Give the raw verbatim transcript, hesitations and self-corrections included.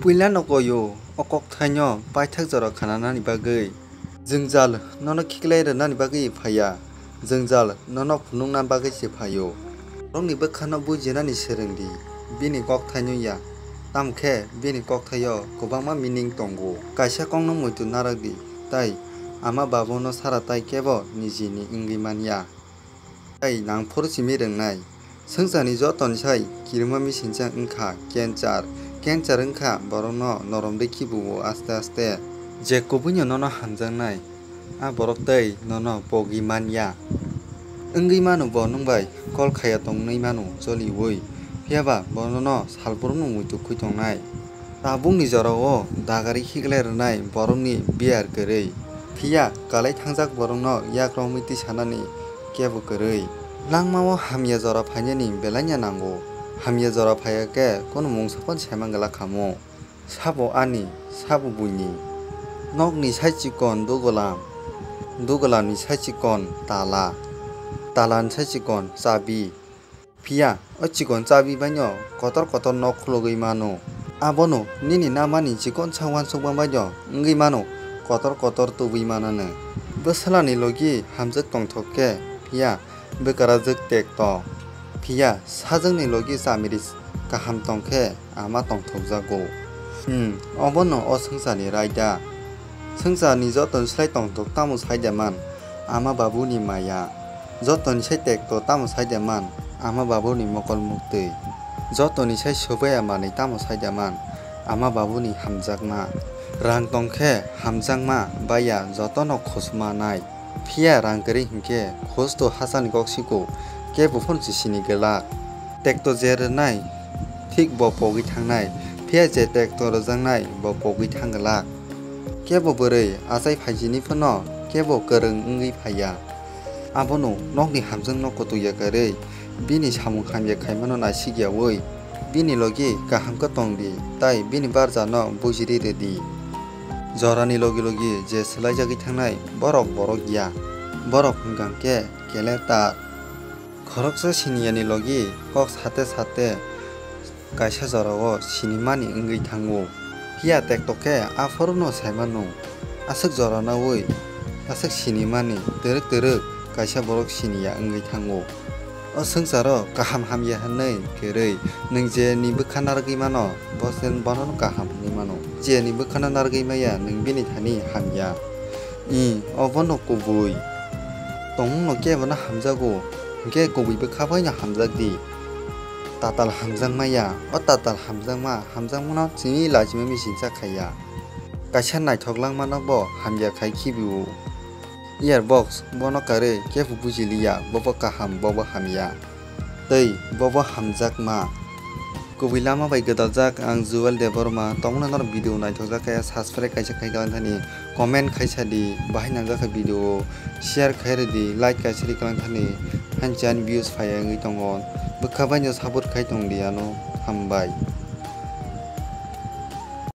Puila no koi o, o kokthaino paithak jora khananani bagwi. Jwngjal nono khiklai rwnani bagwi phaiya, jwngjal nono phunukna bagwi se phaio. Borokni bwkhano bujinani swrwng di, bini kokthaino ya, tamo khe bini kokthaio kwbangma meaning tongo. Kaisa kokno muitu narwk di, tai ama babuno sara tai kebo nijini wngwi man ya. Tai nangphuru simi rwngnai. Swngcharni jotoni sai kirima misingcha wngkha cancer. Cancer wngkha borokno norom de khibuo aste aste. Je kubuino nono hamjaknai, a borok tei nono pogwi man ya. Wngwi mano bo nwng bai kol khaiya tongnwi mano choliui. Phiyaba bo nono salbrumno muitu khui tongnai. Tabukni jorao dagari khiklai rwnai borokni biyar kwrwi, phiya kalai thangjak borokno yak romwi twi sanani kebo kwrwi. Langmao hamya jora phainani belaino nango, hamya jora phaiya khe kono mungsa phano saimang glak khamu. Sabo ani, sabo buini. Nokni sai chikon dugolam, dugolamni sai chikon tala, talani sai chikon chabi. Phiya o chikon chabi baino kotor kotor nok khulogwi mano. Abono nini namani chikonsa uansukma baino wngwi mano, kotor kotor tubui manano. Bwswlani logi hamjwk tongthok khe, phiya bwkarajwk tekto. Phiya sajwkni logi chamiri kaham tong khe ama tongthokjago. Hmm, obono o swngcharni raida. Swngcharni jotoni slai tongthok tamo saida man, ama babuni maya. Jotoni sai tekto tamo saida man, ama babuni mokol muktwi. Jotoni sai sobaya manwi tamo saida man, ama babuni hamjakma. Rang tong khe hamjakma baiya jotono khosmanai. Phiya rang kwrwi hinkhe khosto hachani kok siko, kebo phano se sini glak. Tekto je rwnai, thik bo pogwi thangnai, phiya je tekto rwjaknai bo pogwi thang glak. Kebo bwrwi achai phaisini phano kebo kwrwng wngwi phaiya. Abono nokni hamjwkno kutuya kwrwi, bini samung hamya khaimano naisikyawui, bini logi kaham khe tong di, tai bini barjano bujiri rw di. Jorani logi logi je swlaijagwi thangnai, borok borok ya, borok hwnkha khe keletar. Khoroksa siniyani logi kok sate sate kaisa jorao sinimani wngwi thango. Phiya tekto khe aphuru no saimano, aswk jora naui aswk sinimani twrwk twrwk kaisa borok siniya wngwi thango. O swngcharo kaham hamya hwnwi kwrwi, nwng je ni bwkha narwgwi mano, bo se bono no kaham hwnwi mano. Je ni bwkhano narwgwi maya, nwng bini thani hamya. I, obono kubui. Tongmungno kebono hamjago, hinkhe kubui bwkha baino hamjakdi. Tatal hamjakmaya, o tatal hamjakma, hamjakmano chini lachima misingcha khaiya. Kaisa naithok langmano bo hamya khai khibio. Earbox, bono karwi kebo bujiliya, bobo kaham, bobo hamya. Tei bobo hamjakma. Kubui lama bai gwdaljak ang Jewel Debbarma, tongmano norok video naithokjak khe subscribe kaisa khai kalang thani, comment khaisa di, bahai nangjak khe video share khai rwdi, like kaisa ri kalang thani, haini chani views phaiya wngwi tongo, bwkha baino support khai tongdi ano, hambai.